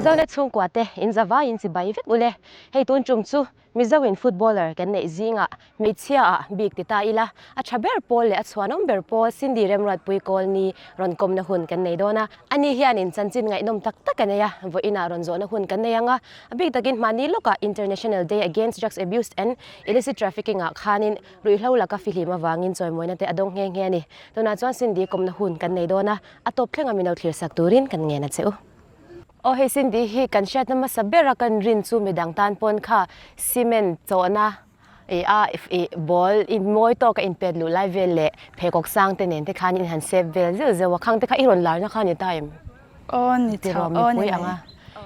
Zonet chhungkua te in zavai in chibai vek ule. Hei tun tum chu Mizo in footballer kan neih zingah hmeichhia ah bik ti ta ila, a tha ber pawl leh a chhuanawm ber pawl Cindy Remruatpui Kawlni rawn kawmna hun kan nei dawn a. Ani hianin chanchin ngaihnawm tak tak a nei a, vawiinah rawn zawhna hun kan nei ang a. A bik takin hmahni lawkah International Day Against Drugs Abuse and Illicit Trafficking ah khanin ruihhlo laka fihlim avangin chawimawina te a dawng nghe nghe a ni. Tunah chuan Cindy kawmna hun kan nei dawn a, a tawp thlenga min lo thlirsak turin kan ngen a che u. Aw hei Cindy hi kan hriatna hmasa bera kan rin chu midang tan pawn kha cement chawhna ih a ih ball i mawi tawk a inpet luh lai vel leh pheikhawk sang te nen te khan in han sep vel zeuh zeuh a khang te kha i rawn larna kha a ni ta em? Aw ni tho Tiraw mipui anga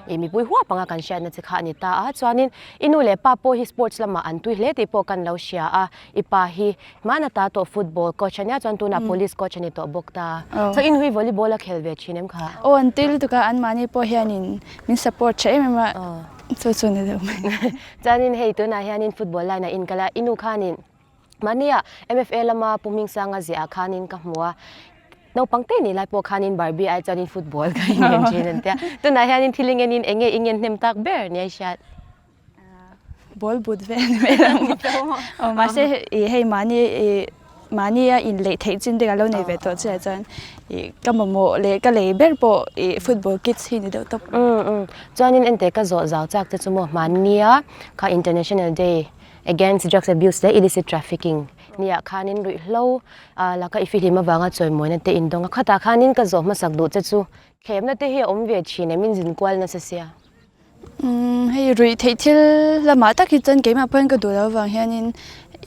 ih mipui huap anga kan hriatna che kha a ni ta a chuanin i nu leh pa pawh hi sports lamah an tui hle tih pawh kan lo hria a i pa hi Hmana ta tawh football coach a nia chuan tunah police coach a ni tawh bawk ta. Chuan in hui volleyball a khel ve thin em kha? Aw an tui lutuk a, anmahni pawh hianin min support tha em em a, chu chu ni deuh mai. Chuanin hei tunah hianin football line ah in kal a, i nu khanin mahnia MFA lama Pu Hmingsanga ziah ah khanin ka hmu a, naupang te nih lai pawh khanin Barbie ai chuanin football ka ingen thin an tia. Tunah hianin thil ingenin eng nge ingen hnem tak ber nia i hriat? Ball but vel ni mai lo aw mahse ih hei mahni ih mahni a in leih theih chin te ka lo nei ve tawh chiah chuan ih ka mamawh leh ka lei ber pawh ih football kits hi ni deuh tawp. Chuanin ente ka zawh zau chak te chu maw hmannia kha International Day Against Drugs Abuse leh Illicit Trafficking nia khanin ruihhlo laka i fihlim avanga chawimawina te indawng a khatah khanin ka zawh hmasak duh che chu thlemna te hi a awm ve thin em in zinkual nasa sia. Hei ruih theih thil lamah tak hi chuan keimah pawhin ka duh loh avang hianin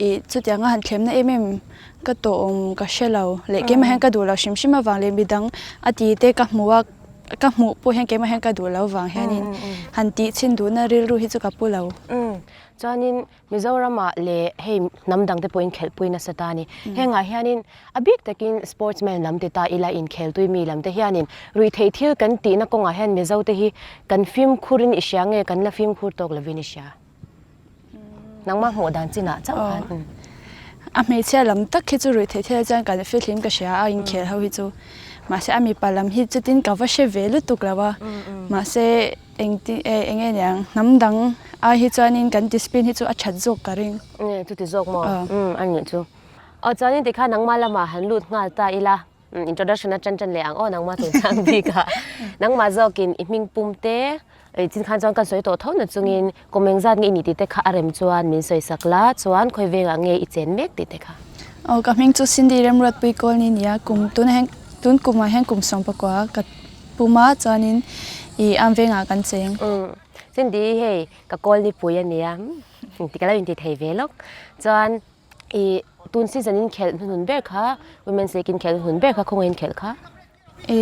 ih chutianga han thlemna em em ka tawh awm ka hre lo leh keimah hian ka duh loh hrim hrim avang leh midang a ti te ka hmuh a ka hmuh pawh hian keimah hian ka duh loh avang hianin han tih chhin duhna rilru hi chu ka pu lo. Chuanin Mizoramah leh hei hnam dangte pawhin khelhpui nasa ta a ni. Hengah hianin a bik takin sportsman lam ti ta ila inkheltui mi lamte hianin ruihtheih thil kan tihna kawngah hian Mizote hi kan fimkhurin i hria nge kan la fimkhur tawk lovin i hria? Nangmah hmuh dan chinah chauh khan. A hmeichhia lam tak hi chu ruihtheih thil chuan kan fihlim ka hria a inkhel ho hi chu. Mahse a mipa lam hi chutin ka va hre ve lutuk lo a. Mahse Engti e eng nge niang hnam dang ai hi chuanin kan discipline hi chu a that zawk ka ring. Nge chuti zawk maw? Umm a nih chu. Aw chuanin tikhan nangmah lamah han lut nghal ta ila introduction a tan tan leh ang aw nangmah tun chang bik ah nangmah zawkin i hming pum te i chin khan chuan kan sawi tawh tho na chungin kum engzat nge i nih tih te kha a rem chuan min sawi sak la chuan khawi vengah nge i chen mek tih te kha. Aw ka hming chu Cindy Remruatpui Kawlni nia kum tunah hian tun kumah hian kum 19 ka Puma chuanin i am vengah kan cheng. Umm Cindy hei ka call ni pui ania ti ka lo inti thei ve lawk chuan i tun season in khelh hnuhnun ber kha women's league in khelh hnuhnun ber kha khawngaih in khelh kha. I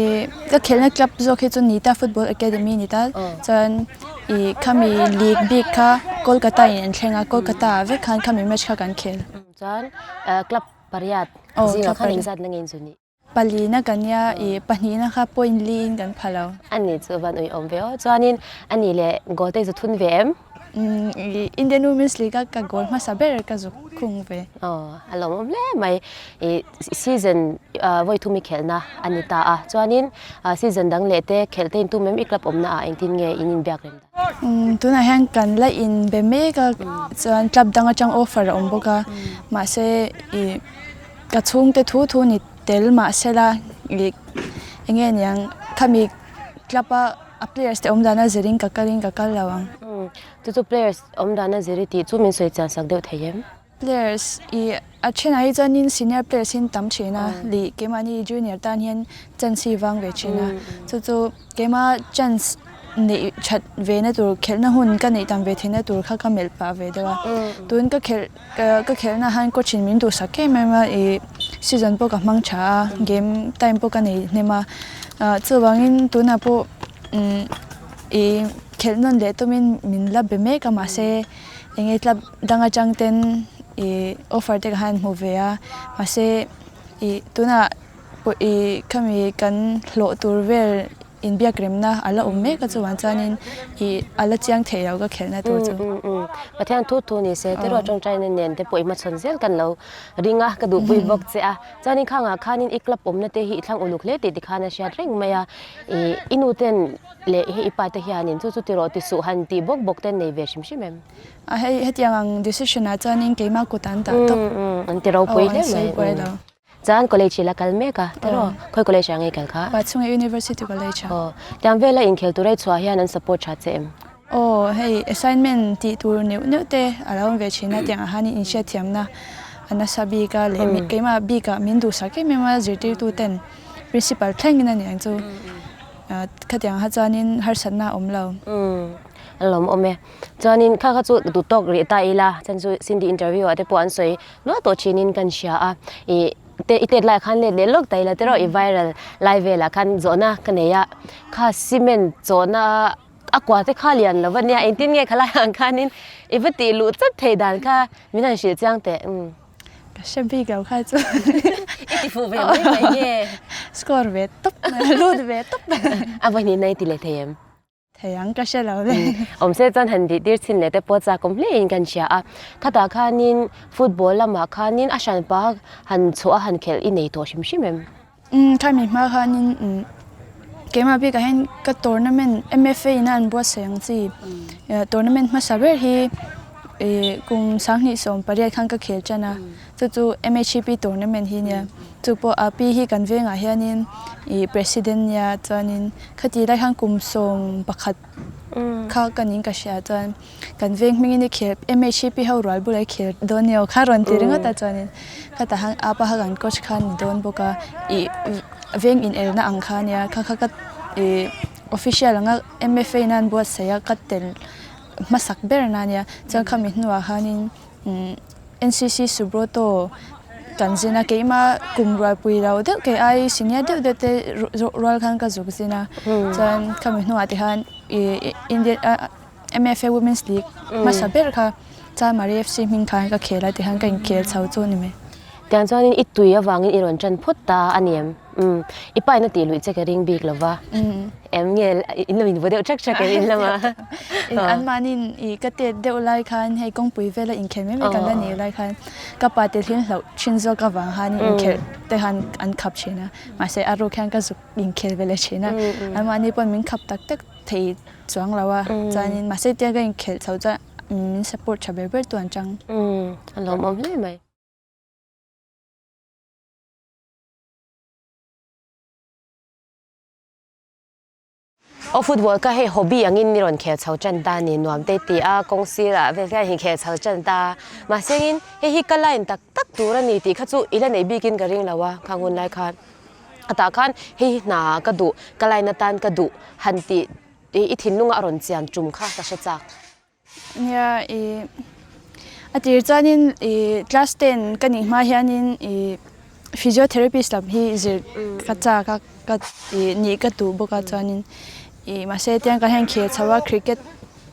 ka khelhna club zawk hi chu Nita Football Academy ni ta chuan i khami league bik kha Kolkata in an thleng a Kolkata ah vek khan khami match kha kan khel. Chuan club pariat zingah khan engzat na nge in chu ni. Palina ka nia i pahnihna kha point li in kan pha lo. A nih chu van uiawm ve aw. Chuanin a nih leh goal te zu thun ve em? I Indian Women's League a ka goal hmasa ber ka zu khung ve. Aw a lawmawm hle mai. I season vawi thum i khelhna a ni ta a. Chuanin season dang leh te khelh te in tum em i club awmna ah engtin nge in inbiak rem dan? Tunah hian kan la inbe mek a chuan club dang atang offer a awm bawk a mahse i Ka chhungte thu thu ni tel mahsela ih eng nge niang khami club a a players te awm dana zirin ka kalin ka kal lo ang. Umm chu chu players awm dana zir i tih chu min sawi chian sak deuh thei em? Players ih a thenah hi chuanin senior players hi an tam thin a lih keimahni junior tan hian chance hi vang ve thin a chu chu keimah chance neih that ve na tur khelhna hun ka neih tam ve theihna tur kha ka melh pah ve deuh a tun ka khelh ka khelhna ah hian coach in min duhsak em em a ih season pawh ka hmang tha a game time pawh ka nei hnem a ah chuvangin tunah pawh umm ih khelh nawn leh tumin min la be mek a mahse eng nge club dang atang ten ih offer te ka han hmu ve a mahse ih tunah pawh ih khami kan hlawh tur vel. inbiak remna a la awm mek a chuvang chuanin ih a la chiang theih lo ka khelhna tur chu. Pathian thu thu ni se tiraw tawngtaina nen te pawh i hmachhawn zel kan lo ring a, ka duhpui bawk che a. Chuanin khangah khanin i club awmna te hi i thlang uluk hle tih tikhan a hriat reng mai a. Ih i nu ten leh hei i pa te hianin chu chu tiraw ti suh han tih bawk bawk ten nei ve hrim hrim em? A hei hetiang ang decision ah chuanin keimah kut an dah tawp. An ti ropui hle mai. Chuan college i la kal mek a tiraw? Khawi college ah nge i kal kha? Pachhunga University College ah. Aw, tiang vela inkhel tur ei chhuah hian an support tha che em? Aw, hei assignment tih tur neuh neuh te a lo awm ve thin a, tiang ah hianin inhriatthiamna a nasa bik a leh keimah bikah min duhsak em em a zirtirtu ten principal thlengin a ni ang chu khatiang ah chuanin harsatna a awm lo. Umm, a lawmawm e. Chuanin kha kha chu duh tawk rih ta ila, chan chu Cindy interview ah te pawh an sawi nual tawh thinin kan hria a, ih te i tet lai khan let leh lawk ta ila tiraw i viral lai velah khan zawhna ka nei a, kha cement chawhna a kua te kha lian lo va nia engtin nge khalai ang khanin i va tih luh chat thei dan kha min han hrilh chiang teh umm. Ka hre bik lo kha chu. I ti fuh ve mai mai nge? Score ve tawp mai, lut ve tawp mai. A vawihnih na i ti leh thei em? Thei ang ka hre lo le. Awm se chuan han dihtir chhin leh te pawh chak awm hle in kan hria a. Khatah khanin football lamah khanin a hranpa han chhuah a han khelh i nei tawh hrim hrim em? Umm khami hma khanin umm keimah bikah hian ka tournament MFA in a an buatsaih ang chi tournament hmasa ber hi ih kum 2018 khan ka khel tan a. Chu chu MHEP tournament hi nia. Chu pawh a pi hi kan vengah hianin ih president nia chuanin khati lai khan kum 11 kha ka ning ka hria chuan kan veng hmingin i khel MHEP ho rual bulah i khel dawn nia kha rawn ti ringawt a chuanin khatah khan apa kha kan coach kha a ni dawn bawk a ih veng inelna ang kha nia kha kha ka ih official anga MFA in a an buatsaih a ka tel hmasak ber na nia chuan khami hnuah khanin NCC Subroto kan zin a keimah kum rualpui lo deuh kei ai senior deuh deuh te rual khan ka zuk zin a chuan khami hnuah te khan ih Indian MFA Women's League hmasa ber kha Chalmari FC hming khan ka khel a tikhan ka inkhel chho chu a ni mai. Tiang chuanin i tui avangin i rawn tan phawt ta a ni em? Umm, i pa in a tih luih che ka ring bik lova. Em nge in lo invu deuh thak thak em in lama? In an mahniin i ka tet deuh lai khan hei kawngpui vela inkhel mai mai kan la nih lai khan ka pa te hlim hlauh thin zawk avang khan inkhelh te khan an khap thin a, mahse a ruk hian ka zuk inkhel ve leh thin a, an mahni pawn min khap tak tak thei chuang lo a, chuanin mahse tia ka inkhelh chho chuan min support tha ber ber tu an chang. Umm, a lawmawm hle mai. Aw football ka hei hobby angin ni rawn khel chho tan ta ni nuam te ti a kawng sirah vel hian hi khel chho tan ta mahse in hei hi ka line tak tak tur a ni tih kha chu i la nei bikin ka ring lo a khang hun lai khan a tah khan hei hi hna ka duh ka line atan ka duh han tih i thinlunga a rawn chian tum kha ka hre chak. Nia i a tir chuanin i class ten ka nih hma hianin i physiotherapist lam hi zir ka chak a ka i nih ka duh bawk a chuanin i mahse tiang ka hian khel chho a cricket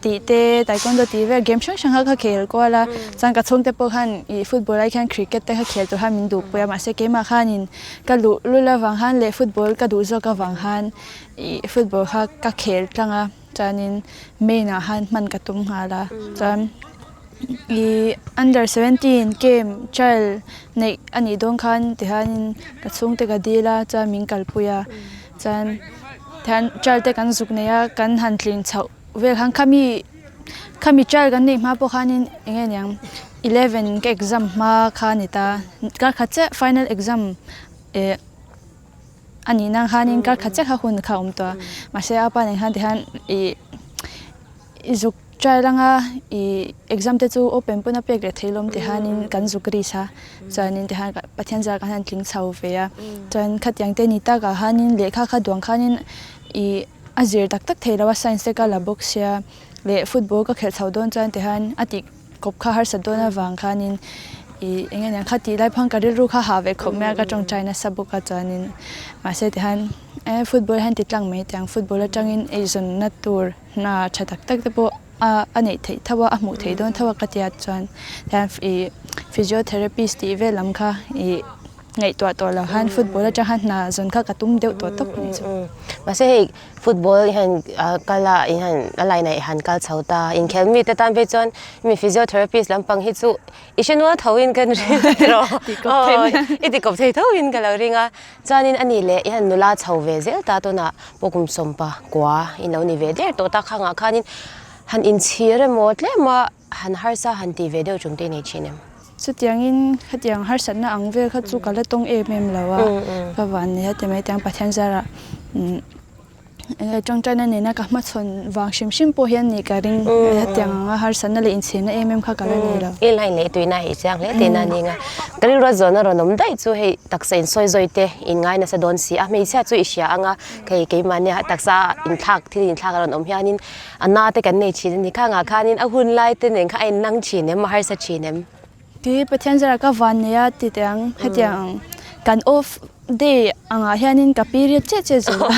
tih te taekwondo tih vel game hrang hrang kha ka khel kual a chuan ka chhungte pawh khan i football ai khian cricket te kha khel tur khan min duh pui a mahse keimah khanin ka luh lul avang khan leh football ka duh zawk avang khan i football kha ka khel tlang a. Chuanin main ah khan hman ka tum nghal a chuan ih under 17 game trial neih a nih dawn khan tihianin ka chhungte ka dil a chuan min kalpui a chuan tihian trial te kan zuk nei a kan han tlin chhoh vel khan khami khami trial kan neih hma pawh khanin eng nge niang 11 ka exam hma kha a ni ta kar khat chiah final exam eh. A nih nang khanin kar khat chiah kha hun kha a awm tawh a, mahse a pa nen khan tihian ih i zuk trial anga ih exam te chu open pawn a pek leh thei lawm ti hianin kan zuk risk a, chuanin tihian Pathian zar khan an tling chho ve a, chuan khatiang te ni takah khanin lehkha kha duang khanin ih a zir tak tak thei lo a science te ka la bawk sia leh football ka khelh chho dawn chuan tihian a tih kawp kha harsat dawn avang khanin ih eng nge niang kha tih lai phang ka rilru kha hah ve khawp mai a ka tawngtai nasa bawk a chuanin mahse tihian eh football hian ti tlang mai tiang football atangin eizawnna tur hna tha tak tak te pawh a a neih theih tho a a hmuh theih dawn tho a ka tia chuan tihian ih physiotherapist tih vel lam kha ih. ngaihtuah tawh lo khan football atang khan hna zawn kha ka tum deuh tawh tawp a nih chu. Mahse hei football i han kal a i han a line ah i han kal chho ta inkhel mite tan phei chuan mi physiotherapist lampang hi chu i hre nual tho in kan ring a tiraw i ti kawp thei tho in ka lo ring a chuanin ani leh i han nula chho ve zel ta tunah pawh kum sawmpa kua i lo ni ve der tawh ta khangah khanin han inchhir emaw tlem a Han harsa han ti ve deuh chung te nei thin em? Chutiangin hetiang harsatna ang vel kha chu ka la tawng em em lo a, ka van nei a ti mai tiang Pathian zarah enge tawngtaina nena ka hmachhawn vang hrim hrim pawh hian nih ka ring hetiang anga harsatna leh inchhirna em em kha ka la nei lo. I line leh tuina hi chiang hle tihna a ni nga. Ka rilruat zawn a rawn awm daih chu hei taksa insawi zawi te in ngai nasa dawn si a, hmeichhia chu i hria anga hei keimahnia taksa inthlak thil inthlak a rawn awm hianin A na te kan nei thin a ni. Khangah khanin a hun lai te nen kha a innang thin em, a harsa thin em? Kei Pathian zara ka van nei a ti teh ang, hetiang kan off day angah hianin ka period chiah chiah zel a,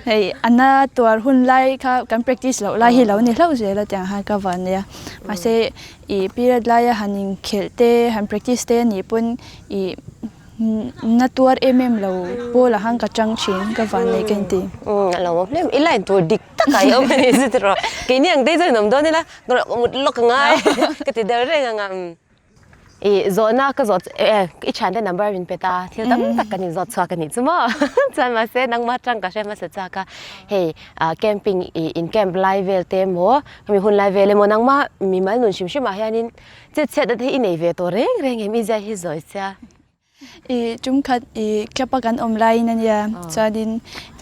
hei a na tuar hun lai kha kan practice loh lai hi lo ni hlauh zel a tiang khan ka van nei a, mahse ih period laia han inkhelh te han practice te anih pawn ih Na tuar em em lo pawl ah khan ka chang thin ka van nei ka inti. Umm a lo awm hle i line tur dik tak ah i awm a ni chu tiraw keini ang te hi chuan in awm dawn ila ka mut lawk a ngai ka ti deuh reng ang a umm i zawhna ka zawh e i thiante number min pe ta thil tam tak kan inzawt chhuak a nih chu maw chuan mahse nangmah atang ka hre hmasa chak a hei ah camping ih in camp lai vel te emaw hemi hun lai vel emaw nangmah mimal nun hrim hrim ah hianin Chet chhiat na te hi i nei ve tawh reng reng em i zia hi zawi sia. I tumkhat i club a kan awm laiin a nia chuanin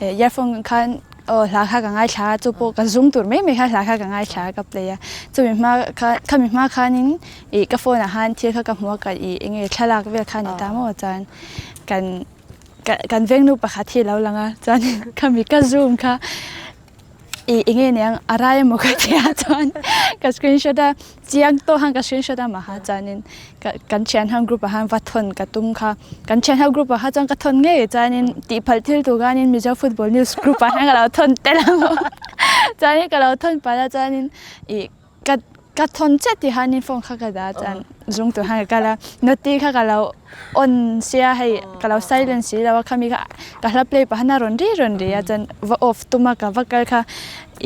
earphone khan aw hla kha ka ngaithla a chu pawh ka zoom tur mai mai kha hla kha ka ngaithla a ka play a chumi hma kha khami hma khanin ih ka phone ah khan thil kha ka hmu a ka ih eng nge thlalak vel kha a ni ta maw chuan kan kan vengnu pakhat hi a lo lang a chuanin khami ka zoom kha I eng nge niang a rai emaw ka ti a chuan ka screenshot a chiang tawh khan ka screenshot a mah chuanin ka kan thian ho group ah khan va thawn ka tum kha kan thian ho group ah kha chuan ka thawn ngei chuanin tih phalh thil tur khanin Mizo football news group ah hian ka lo thawn tel ang chuanin ka lo thawn palh a chuanin ih ka ka thawn chiah tih hianin phone kha ka dah a chuan zung tur khan ka kal a noti kha ka lo on sia hei ka lo silent si lo a khami kha ka hla play pah khan a rawn ri rawn ri a chuan va off tum a ka va kal kha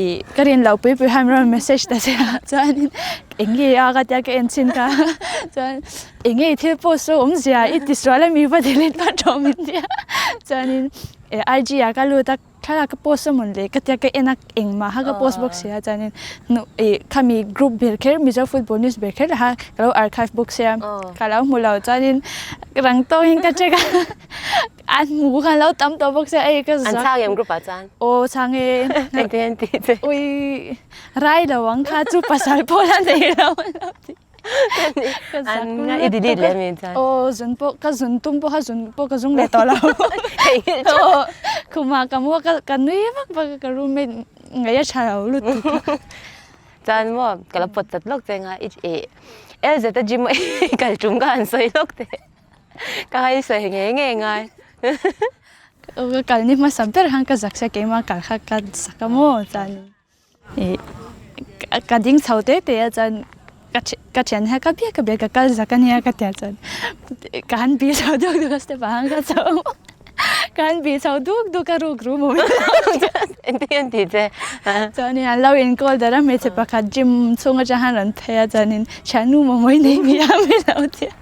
ih ka rin loh pui pui khan min rawn message ta che a chuanin eng nge a ka tia ka en chhin kha chuan eng nge thil post chu awmzia i ti sual a mi va delete vat rawh min tia chuanin IG ah ka lut a. Thlalak ka post a mawn le ka tia ka en a engmah kha ka post bawk sia chuanin nu ih khami group ber kher Mizo football news ber kher kha ka lo archive bawk sia ka lo hmu lo chuanin rang tawngin ka check a an hmu kha an lo tam tawh bawk sia ei ka An chhang em group ah chuan? Aw chhang e. Engtin an tih che? Ui rai lo ang kha chu pasal pawh la nei lo an lo ti. An nga i delete leh mi chuan. Aw zun pawh ka zun tum pawh kha zun pawh ka zung leh tawh lo. Aw khumah ka mu a ka ka nui vak vak a ka roommate ngaih a tha lo lutuk. Chuan maw ka lo pawt chat lawk che nga i LZ a gym a i kal tum kha han sawi lawk teh. Ka hai sawi ngei ngei ngai. Ka kal ni hmasa ber khan ka zak sia keimah kal kha ka zak a maw chuan. Ka ding chho te te a chuan ka thian hian ka biak ka biak ka kal zak ania ka tia chuan ka han bih chho duk duk a step ah khan ka chho ka han bih chho duk duk a ruk ru maw engtin an tih che chuanin an lo in call dar a hmeichhe pakhat gym chhung atang khan rawn phei a chuanin thiannu maw mawi nei mi a mi lo tia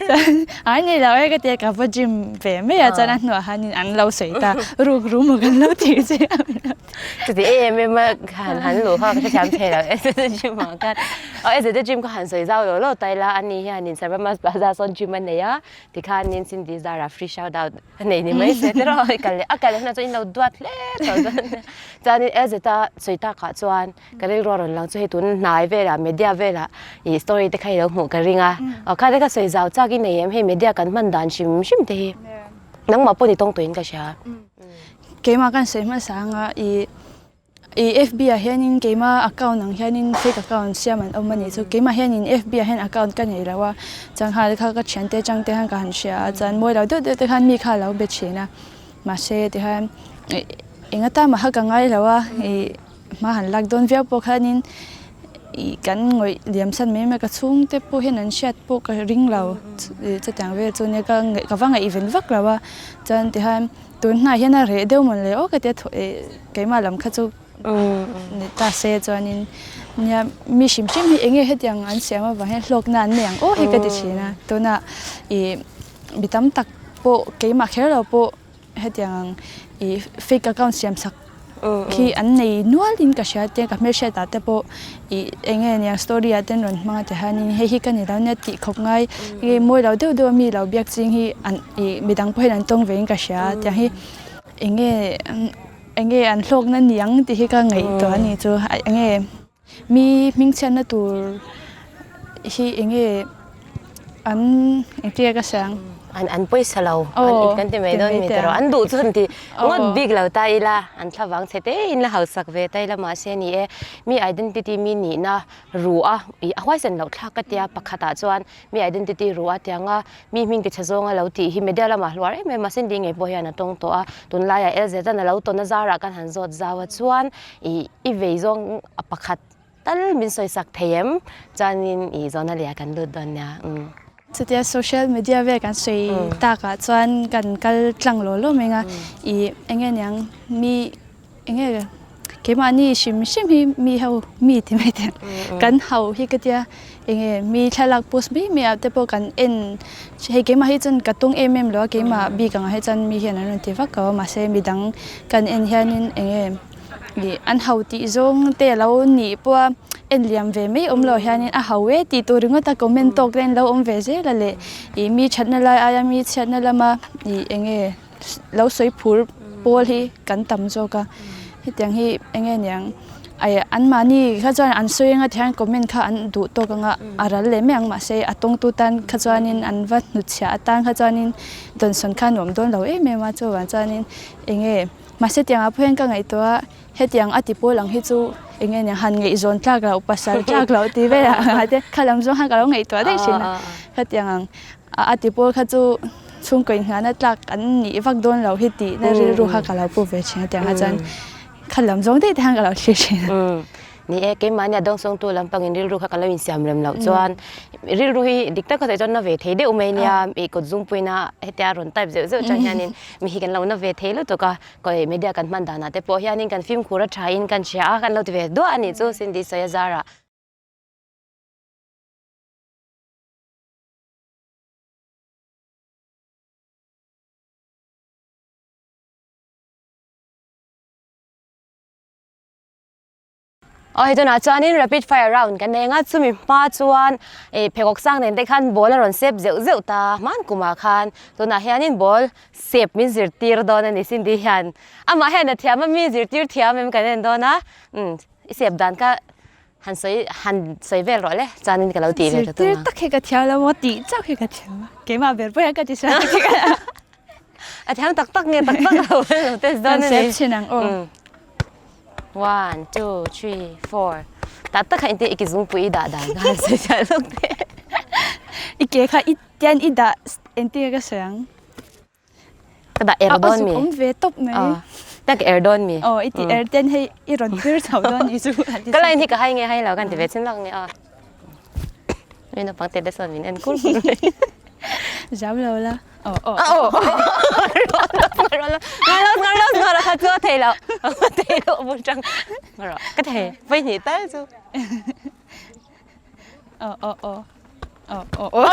Chuan ai nei lo e ka tia ka va gym ve mai a chuan a hnuah hianin an lo sawi ta ruk ru maw kan lo tih che a min lo ti. Chuti em em a han han luh kha ka hrethiam thei lo SZ gym ah khan aw SZ gym kha han sawi zau lo lo ta ila ani hianin Sarvamas Plaza sawn gym a nei a tikhanin Cindy Zara free shout out a nei ni mai se tiraw i kal leh a kal leh hunah chuan in lo duat hle tawh dawn chuanin SZ a sawi takah chuan Ka rilru a rawn lang chu hei tun hnai velah media velah ih story te kha i lo hmuh ka ring a, aw kha te kha sawi zau chak i nei em hei media kan hman dan hrim hrim te hi nangmah pawh ni tawng tawhin ka hria. Keimah kan sawi hmasa anga ih ih FB ah hianin keimah account ang hianin fake account siam an awm a nih chu keimah hianin FB ah hian account ka nei lo a chuan kha kha ka thiante atang te khan ka han hria a chuan mawi lo deuh deuh te khan mi kha a lo be thin a mahse tikhan eng atan mah kha ka ngai lo a ih. Hma han lak dawn viau pawh khanin I kan ngawih liam san mai mai ka chhungte pawh hian an hriat pawh ka ring lo chutiang vel chu nia ka ka va ngaihven vak lo a chuan tihian tun hnaiah hian a reh deuh mawn le aw ka tia keimah lam kha chu ni ta se chuanin nia mi hrim hrim hi eng nge hetiang an siam avang hian hlawkna an nei ang aw hi ka ti thin a tunah ih mi tam tak pawh keimah kher lo pawh. Hetiang i fake account siam sak khi an nei nual in ka hria tia ka hmelhriat ah te pawh i eng nge niang story ah ten rawn hmang a ti hianin hei hi ka ni lo nia tih khawp ngai nge mawi lo deuh deuh a mi lo biak ching hi an i midang pawh hian an tawng ve in ka hria tiang hi eng nge eng nge an hlawkna niang tih hi ka ngaihtuah a ni chu eng nge mi hmingchhiatna tur hi eng nge an engtia ka sawi ang. An an pawisa lo an in kan ti mai dawn mi tawh an duh chu an ti ngawt bik lo ta ila an thlavang chhe te in la hausak ve ta ila mahse ni e mi identity mi nihna ru a ih a huaisen loh thlak ka tia pakhatah chuan mi identity ru a tianga mi hming ti chhe zawnga lo tih hi media lamah hluar em em a Cindy ngei pawh hian a tawng tawh a tunlaiah LZ an a lo tawn a zarah kan han zawt zau a chuan ih i vei zawng a pakhat tal min sawi sak thei em chuanin ih zawhna leh ah kan lut dawn nia umm. Chutia social media vel kan sawi takah chuan kan kal tlang law law mai a ih eng nge niang mi eng nge keimahni hrim hrim hi mi ho mi ti mai te kan ho hi ka tia eng nge mi thlalak post mai mai ah te pawh kan en hei keimah hi chuan ka tung em em lo a keimah bik ang ah hi chuan mi hian an rawn ti vak lo a mahse midang kan en hianin eng nge Ih an ho tih zawng te a lo nih pawh a en liam ve mai awm loh hianin a ho e tih tur ringawt a comment tawk te an lo awm ve zel a leh ih mi thatna lai aia mi chhiatna lama ih eng nge lo sawi phur pawl hi kan tam zawk a hetiang hi eng nge niang ai anmahni kha chuan an sawi anga tihian comment kha an duh tawk anga a ral leh mai ang mahse a tawngtu tan kha chuanin an va hnutchhiah atan kha chuanin dawnsawn kha a nuam dawn lo em em a chuvang chuanin eng nge. Mahse tiangah pawh hian ka ngaihtuah a, hetiang a ti pawl ang hi chu eng nge nia han ngaihzawn tlak loh, pasal tlak loh tih velah ang a te kha lam zawng khan ka lo ngaihtuah daih thin a. Khatiang ang a ti pawl kha chu chhungkaw inngahna tlak an nih vak dawn loh hi tihna rilru kha ka lo pu ve thin a tiangah chuan kha lam zawng daih te khan ka lo thlir thin a. Ni e, keimahni a dawngsawngtu lampangin rilru kha ka lo insiam rem loh chuan rilru hi dik tak ka sawi chuan na ve thei deuh mai nia, i kut zungpuina hetia rawn type zeuh zeuh chang hianin mi hi kan lo na ve thei lutuk a, kawi media kan hman danah te pawh hianin kan fimkhur a thain kan hria a, kan lo ti ve duah a nih chu Cindy sawi a zarah. Aw hei tunah chuanin rapid fire round kan nei anga chumi hma chuan ih pheikhawk sang nen te khan ball a rawn sep zeuh zeuh ta hman kumah khan tunah hianin ball sep min zirtir dawn a ni Cindy hian amah hian a thiam a mi zirtir thiam em kan en dawn a umm i sep dan kha han sawi han sawi vel rawh le chuanin ka lo tih ve ta tum a. Zirtir tak hi ka thiam lo maw tih chauh hi ka thiam a keimah ber pawh hian ka ti sual a thiam tak tak nge tak tak lo lo test dawn a ni. Kan sep chhin ang aw. One, two, three, four. Tah tak kha inti i ki zungpui i dah dan kha han sawi fiah lawk teh. I ke kha i tian i dah engtin nge ka sawi ang? Ka dah er dawn mi. A awm ve tawp mai. Ta ka er dawn mi. Aw i ti er tian hei i rawn pir chho dawn ni chu. Ka line hi ka hai nge hai lo kan ti ve chin lawk nge aw. Mi naupang te te sawn min en kur kur mai. Zam lo la. Aw aw. Aw. Ngar lo ngar lo ngar kha chu a thei lo. A thei lo bul tang. Ngar ka thei. Vai hnih tal chu. Aw aw aw. Aw aw aw.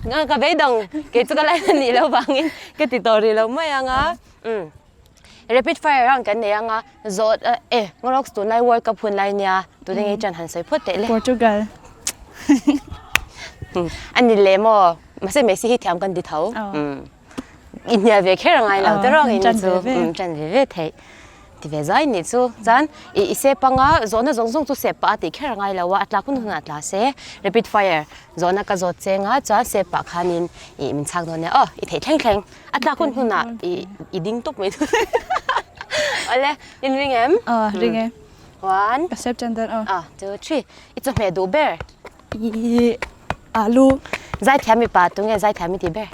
Nga ka beidawng kei chu ka lai na nih lo vangin ka ti tawh rih lo mai anga. Um. Rapid fire round kan nei anga zawt e Ngorox tunlai World Cup hun lai nia tuna ngei chan han sawi phawt teh le. Portugal. A ni le maw mahse Messi hi thiam kan ti tho. I hnial ve kher angai lo te rawng in chu ṭan ve ve theih ti ve zai nih chu chuan i sep anga zawhna zawng zawng chu sep pah a tih kher angai lo a a tlak hun hunah a tla se rapid fire zawhna ka zawt cheng a chuan sep pah khanin i min chhak dawn nia aw i theih thleng thleng. A tlak hun hunah i i ding tawp mai Awle, in ring em? Aw, ring e. One. Ka sep tan dawn aw. Ah, two, three. I chawhmeh duh ber? I alu. Zaithiam mipa tunge zaithiam i ti ber?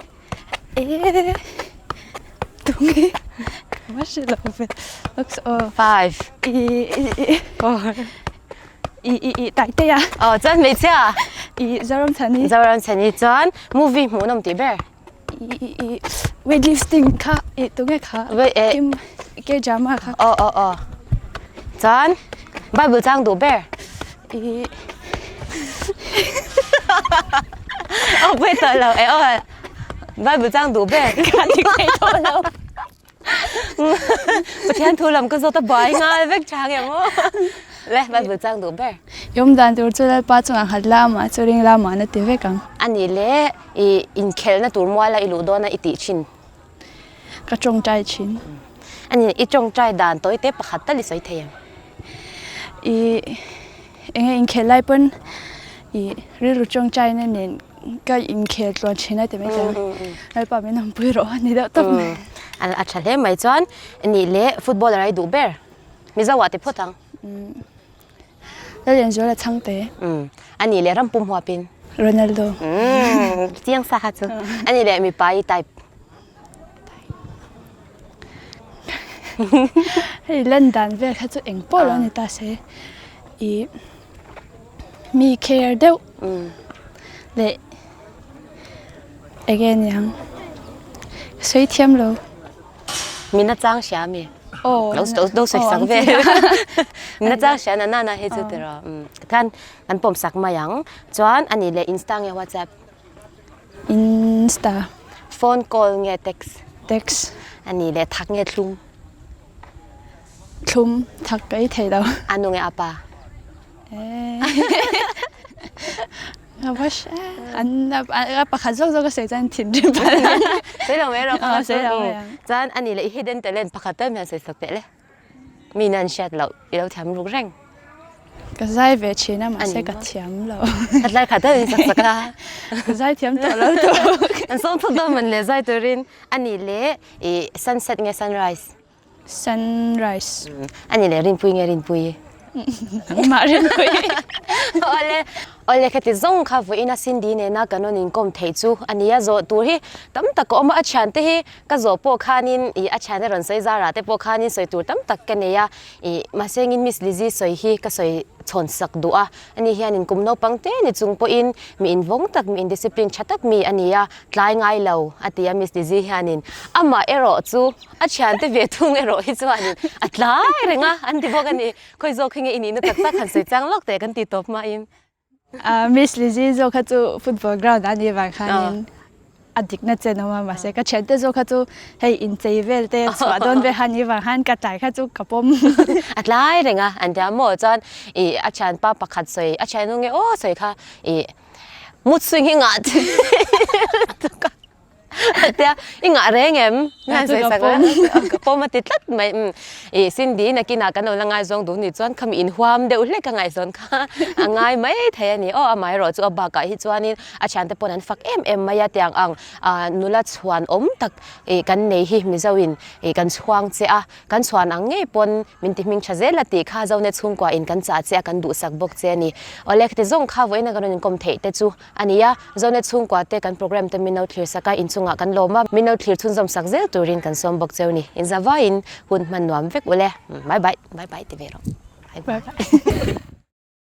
E tunge ma hre lo ve. Looks aw. Five. I four. I i i Taitea. Aw chuan hmeichhia. I Zoramchhani. Zoramchhani chuan movie hmuhnawm tih ber. I i i weightlifting kha i tunge kha. Kim K drama kha. Aw aw aw. Chuan Bible chang duh ber. I Aw pawh tawh lo e aw Bible chang duh ber. Ka ti thei tawh lo. Pathian thu lam ka zawt a bai nghal vek tha nge maw? Le Bible chang duh ber. I awm dan tur chu Lalpa chungah nghat lamah chu ring lamah na ti vek ang. Ani le i inkhelhna tur muala i luh dawna i tih thin. Ka tawngtai thin. Ani i tawngtai dan tawi te pakhat tal i sawi thei em? I enge inkhelh lai pawn i rilru tawngtaina nen Ka inkhel tluan thin a ti mai chuan Lalpa min awmpui rawh a ni deuh tawp mai. A tha hle mai chuan nih leh footballer ai duh ber Mizo ah ti phawt ang. Lallianzuala Chhangte. A nih leh ram pum huapin. Ronaldo. Chiang sa kha chu. A nih leh mipa i type. Hei lan dan vel kha chu eng pawh lo ni ta se i Mi care deuh leh enge niang sawi thiam lo. Mi nachang hria mi? Aw. Lo lo sawi sak ve. Mi nachang hria na na hei chu tiraw. Khan kan pawm sak mai ang. Chuan ani leh Insta nge WhatsApp? Insta. Phone call nge text? Text. Ani leh thak nge thlum? Thlum thak ka ei thei lo. A nu nge a pa? An a pakhat zawk zawk a sawi chuan thinrim palh. Sawi lo mai rawh. Sawi lo mai ang. Chuan ani leh i hidden talent pakhat tal hian sawi sak teh le. Mi in an hriat loh i lo thiam ruk reng. Ka zai ve thin a mahse ka thiam lo. Khat lai khat tal in sak sak a. Ka zai thiam tawh lo tawh. An sawm thut dawn man le zai turin ani leh i sunset nge sunrise? Sunrise. Ani leh Rinpui nge Rinpui? Nangmah Rinpui. Awle, awle khati zawng kha vawiin a Cindy nena kan rawn inkawm theih chu a nia zawh tur hi tam tak ka awm a, a thiante hi ka zawh pawh khanin ih a thiante rawn sawi zarah te pawh khanin sawi tur tam tak ka nei a, ih mahsengin Miss Lizzy sawi hi ka sawi chhawn sak duh a, ani hianin kum naupang te ni chung pawhin mi invawng tak mi indiscipline tha tak mi a ni a, tlai ngai lo a ti a Miss Lizzy hianin amah erawh chu A thiante ve thung erawh hi chuanin a tlai reng a, an ti bawk a ni. Khawi zawk hi nge i nihna tak tak han sawi chang lawk teh kan ti tawp hmain. Miss Lizzy zawk kha chu football ground ah ni vang khanin a dikna chen awm a, mahse ka thiante zawk kha chu hei inchei vel te chhuah dawn vel kha ni vang khan ka tlai kha chu ka pawm. A tlai reng a, an ti a maw chuan ih a thianpa pakhat sawi a thiannu nge aw sawi kha ih mood swing hi ngah tuk a. Tia i ngah reng em? Ngan sawi sak a. Ka pawm a ti tlat mai. I Cindy nakinah kan lo la ngaizawng duh ni chuan khami inhuam deuh hlek a ngaihzawn kha a ngai mai thei a ni. Aw amaherawh chu a bakah hi chuanin a thiante pawn an fak em em mai a tiang ang nula chhuan awm tak kan nei hi Mizoin kan chhuang che a, kan chhuan ang ngei pawn min ti hming tha zel a tih kha Zone chhungkua in kan chah che a kan duhsak bawk che a ni. Awle khati zawng kha vawiin a kan rawn inkawm theih te chu A ni a, Zonet chhungkua te kan program te min lo thlir sak a, inchungah kan lawm a, min lo thlir chhunzawm sak zel turin kan sawm bawk cheu ni. Inzavaiin hun hman nuam vek ule. Bye bye, bye bye ti ve rawh. Bye bye.